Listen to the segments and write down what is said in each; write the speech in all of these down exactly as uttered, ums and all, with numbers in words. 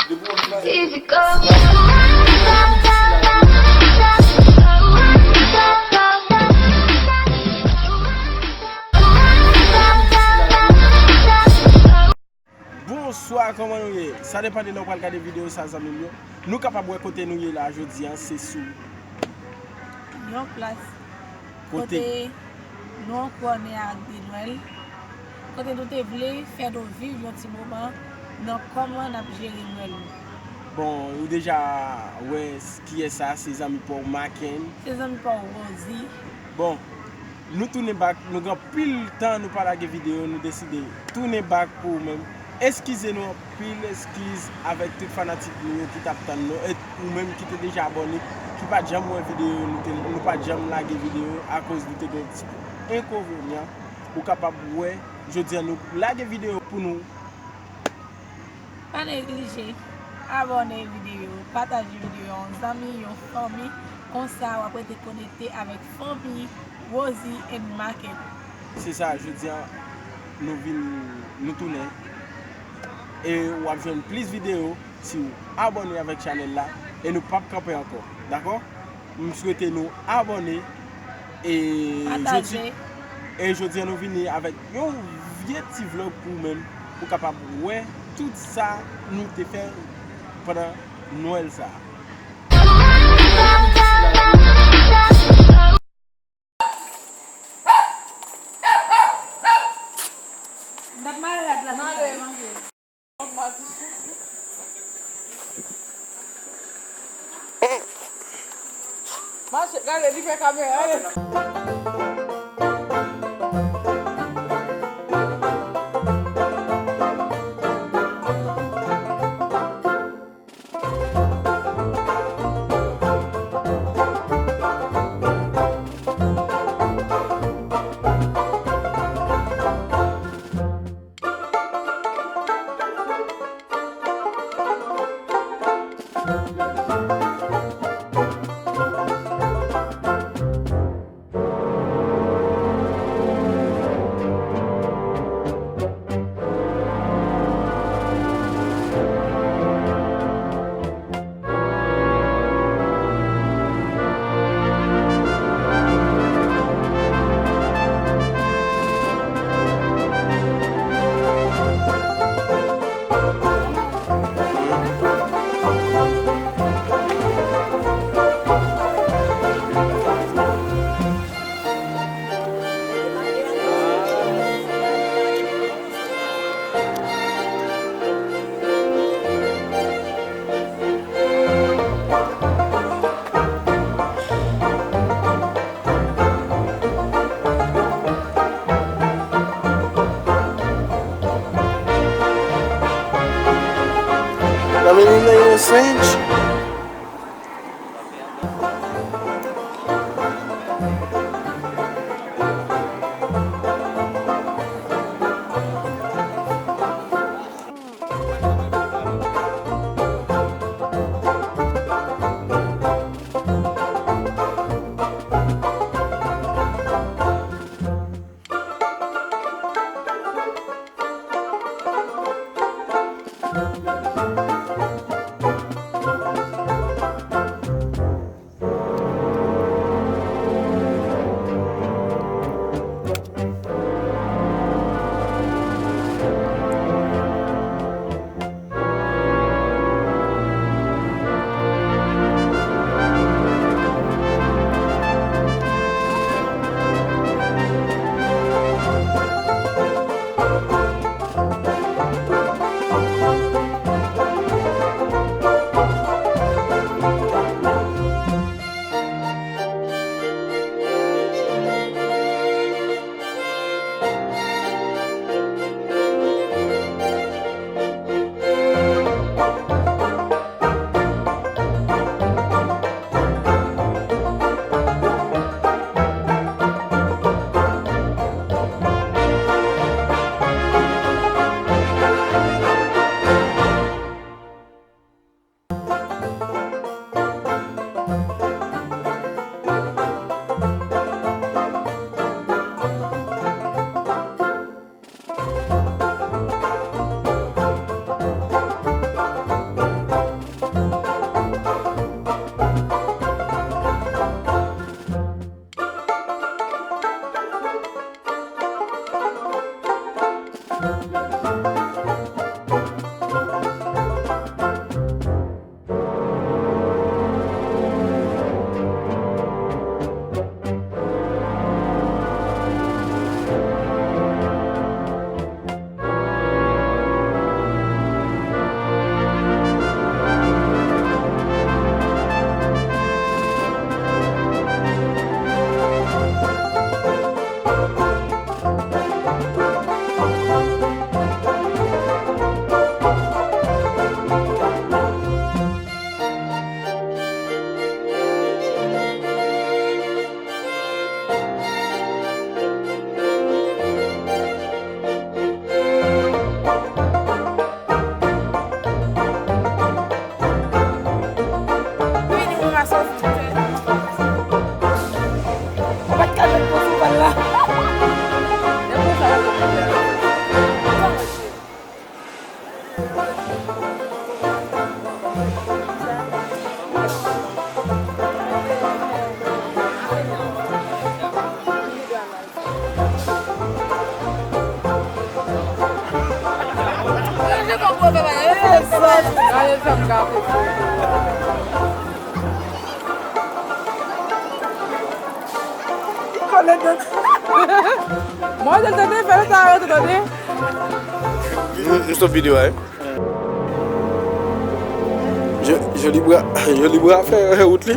Easy go. Bonswa, kòman nou ye? Sa depann de lè w pral gade videyo sa, zanmi m yo. Nou kapab wè kote nou ye la jodi a, se sou yon plas kote kote nou ankò ne ak de Nwèl, kote nou te vle fè nou viv yon ti moman nan kòman n ap jere Nwèl nou. Bon, ou deja wè s- kiyès sa, se zanmi pa w Maken. Se zanmi pa w Rosie. Bon, nou tounen back, nou gen anpil tan nou pa lage videyo, nou deside tounen back pou ou menm. Eskize nou anpil, eskiz avèk tout fanatik nou yo ki t ap tann nou, e ou menm ki te deja abòne, ki pa t janm wè videyo, nou te, nou pa t janm lage videyo akoz nou te gen yon ti enkonvenyan. Ou kapab wè, jodi a nou lage videyo pou nou. Pa neglije abòne videyo, pataje videyo a yon zanmi, yon fanmi, konsa w ap rete konekte avèk fanmi Rosie and Maken. Se sa, jodi a nou vin, nou tounen. E w ap jwenn plis videyo si w abòne avèk chanèl la. E nou p ap kanpe ankò, dakò? M swete nou abòne e jodi, pataje. E jodi a nou vini avèk yon vye ti vlog pou ou menm, pou w kapab wè tout sa nou te fè pandan Nwèl sa a. M t ap mare rad la. Mache, gade, li fè kamera, gade. Nan men li nan yon senj. Mezanmi, gade. Konnen tande. Mwen te tande, fè l ta yo te tande. M, m sou videyo a, wi. Je, Joli Bra, Joli Bra fè wout li.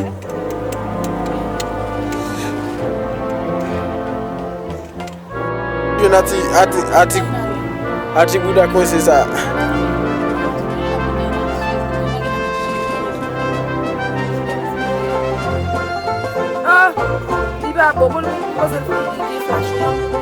Jwenn ati, ati, ati, ati bouda kwense sa. Ah, li pa bon, bon, bon, bon, bon, bon, bon, bon, bon.